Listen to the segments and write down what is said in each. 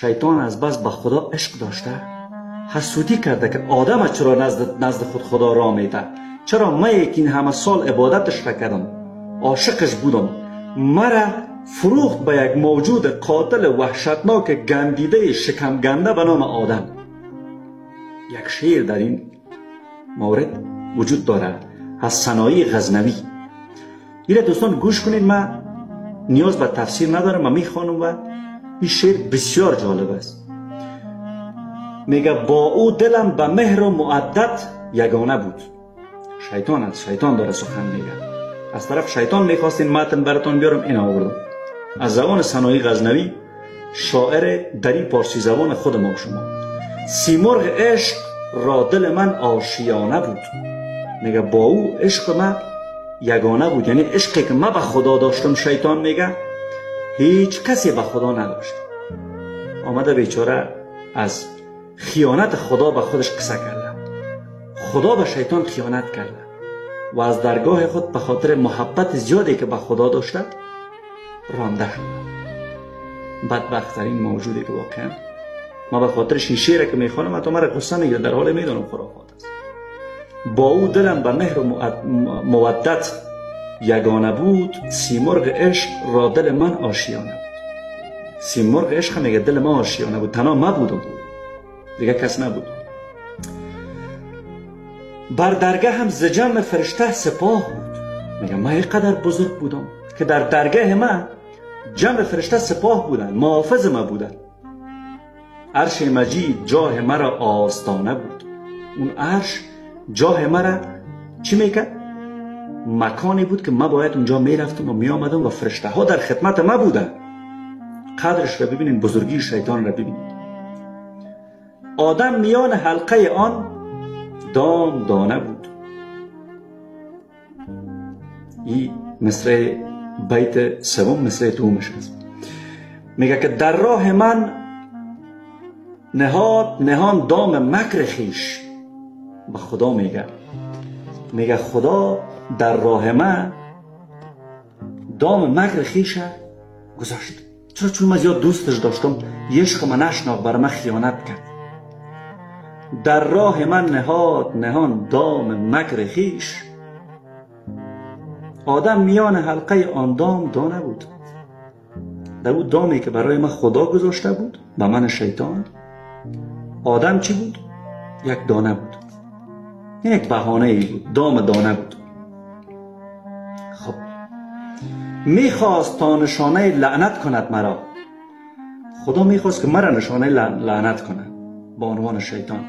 شیطان از بس به خدا عشق داشته، حسودی کرده که آدم چرا نزد خود خدا را میده، چرا من که این همه سال عبادتش را کردم، عاشقش بودم، مرا فروخت به یک موجود قاتل وحشتناک گندیده شکم گنده به نام آدم. یک شعر در این مورد وجود داره از سنایی غزنوی. ایره دوستان گوش کنید، من نیاز به تفسیر ندارم، من میخوانم و این شعر بسیار جالب است. میگه با او دلم به مهر و مؤدت یگانه بود. شیطان است، شیطان داره سخن میگه. از طرف شیطان میخواستین متن براتون بیارم، این آوردم از زبان سنایی غزنوی، شاعر دری پارسی زبان خود ما و شما. سیمرغ عشق را دل من آشیانه بود. میگه با او عشق من یگانه بود، یعنی عشقی که من به خدا داشتم، شیطان میگه هیچ کسی به خدا نداشت. آمده بیچاره از خیانت خدا به خودش قصه کرده، خدا به شیطان خیانت کرده و از درگاه خود به خاطر محبت زیادی که به خدا داشته رانده شده. بدبخت‌ترین موجودی که واقعا ما به خاطرش این شعر که میخوانم حتی مرا غصه میگیره، در حال میدونم خرافات است. با او دلم به مهر و مودت یگانه بود، سیمرغ عشق را دل من آشیانه بود. سیمرغ عشق میگه دل من آشیانه بود، تنها ما بودم، دیگه کس نبود. بر درگه هم ز جمع فرشته سپاه بود. میگه من اینقدر بزرگ بودم که در درگه من جمع فرشته سپاه بودن، محافظ ما بودن. عرش مجید جاه مرا آستانه بود. اون عرش جاه مرا چی میکرد؟ مکانی بود که من باید اونجا میرفتم و میآمدم و فرشته ها در خدمت ما بودن. قدرش را ببینین، بزرگی شیطان را ببینین. آدم میان حلقه آن دام دانه بود. این مصرع بیت سوم، مصرع دومش است. میگه که در راه من نهاد نهان دام مکر خویش. به خدا میگه، میگه خدا در راه من دام مکر خویش گذاشت. چرا؟ چون من زیاد دوستش داشتم، عشق من نشناخت، بر من خیانت کرد. در راه من نهاد نهان دام مکر خویش، آدم میان حلقه آن دام دانه بود. در او دامی که برای من خدا گذاشته بود به من شیطان، آدم چی بود؟ یک دانه بود، این یک بهانه ای بود، دام دانه بود. خب میخواست تا نشانه لعنت کند مرا. خدا میخواست که مرا نشانه لعنت کند با عنوان شیطان.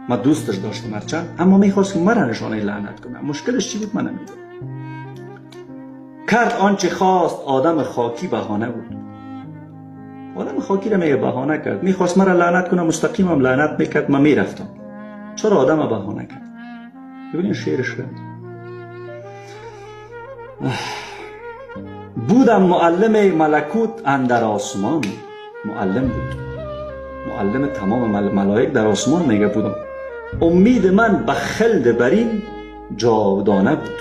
من دوستش داشتم هرچند، اما میخواست که مرا نشانه لعنت کنه. مشکلش چی بود من نمیدونم. کرد آنچه خواست، آدم خاکی بهانه بود. آدم خاکی را میگه بهانه کرد، میخواست مرا لعنت کنه، مستقیمم لعنت میکرد، من میرفتم. چرا آدم بهانه کرد؟ ببینید شعرش رو. بودم معلم ملکوت اندر آسمان. معلم بود، معلم تمام ملائک در آسمان میگه بودم. امید من به خلد برین جاودانه بود.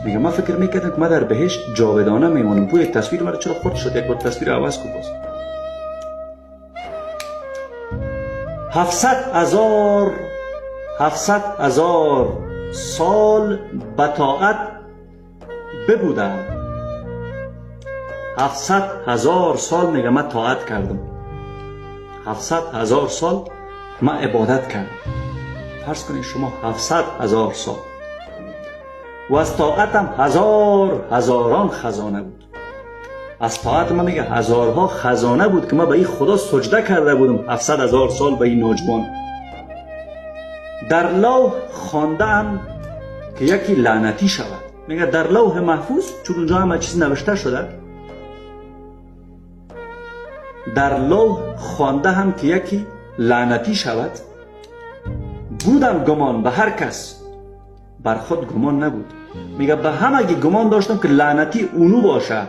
میگه من فکر میکردم که من در بهشت جاودانه میمانم. پوی تصویر مرا چرا خرد شد؟ یک بار تصویر عوض کن باز. 700,000 سال به طاعت ببودم. 700,000 سال میگه من طاعت کردم. 700,000 سال من عبادت کردم. فرض کنید شما 700,000 سال و از طاعتم هزار هزاران خزانه بود. از طاعت من میگه هزارها خزانه بود که من به این خدا سجده کرده بودم 700,000 سال به این نوجوان. در لوح خواندم که یکی لعنتی شود. میگه در لوح محفوظ، چون اونجا همه چیز نوشته شده، در لوح خوانده هم که یکی لعنتی شود. بودم گمان به هر کس، بر خود گمان نبود. میگه به همگی گمان داشتم که لعنتی اونو باشه،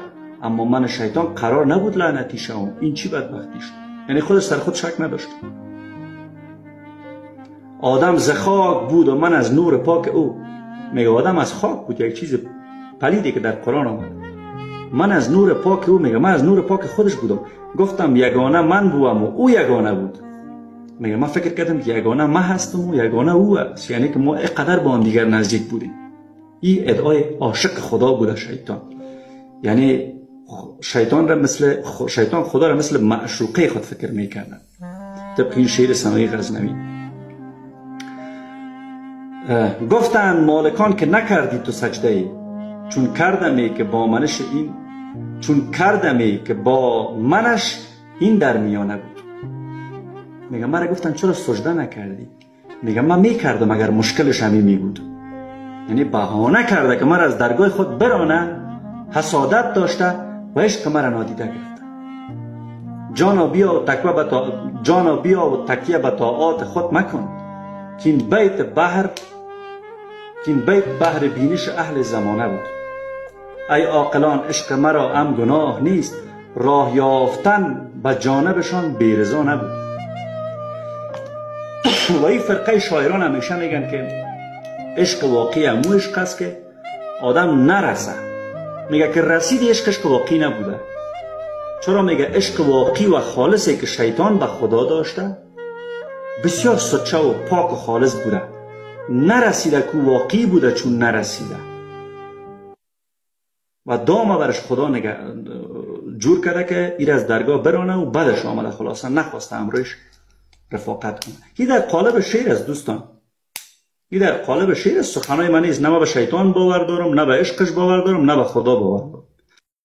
اما من شیطان قرار نبود لعنتی شوم. این چی بدبختی شد؟ یعنی خودش سر خود شک نداشت. آدم ز خاک بود و من از نور پاک او. میگه آدم از خاک بود، یک چیز پلیدی که در قرآن آمد. من از نور پاک او، میگه من از نور پاک خودش بودم. گفتم یگانه من بودم و او یگانه بود. میگه من فکر کردم که یگانه من هستم و یگانه او است، یعنی که ما اینقدر با هم دیگر نزدیک بودیم. این ادعای عاشق خدا بوده شیطان، یعنی شیطان را مثل شیطان خدا را مثل معشوقه خود فکر میکردن، طبق این شعر سنایی غزنوی. گفتند مالکان که نکردی تو سجده ای، چون کردمی که با منش این، چون کردمی که با منش این در میانه بود. میگم مرا گفتن چرا سجده نکردی؟ میگم من میکردم اگر مشکلش همی میبود. یعنی بهانه کرده که مرا از درگاه خود برانه، حسادت داشته و عشق مرا نادیده گرفته. جانا بیا و تکیه به جانا بیا و تکیه به طاعات خود مکن، که این بیت بحر، که این بیت بحر بینش اهل زمانه بود. ای عاقلان عشق مرا ام گناه نیست، راه یافتن به جانبشان بیرضا نبود. و این فرقه شاعران همیشه میگن که عشق واقعی امو عشق است که آدم نرسه. میگه که رسید عشق، عشق واقعی نبوده. چرا؟ میگه عشق واقعی و خالصی که شیطان به خدا داشته بسیار سچه و پاک و خالص بوده، نرسیده که واقعی بوده چون نرسیده و دام برش خدا نگه جور کرده که ایر از درگاه برانه و بدش آمده، خلاصه نخواسته امروش رفاقت کنه. این در قالب شعر است دوستان، این در قالب شعر است، سخنای من نیست. نه به شیطان باور دارم، نه به عشقش باور دارم، نه به خدا باور دارم.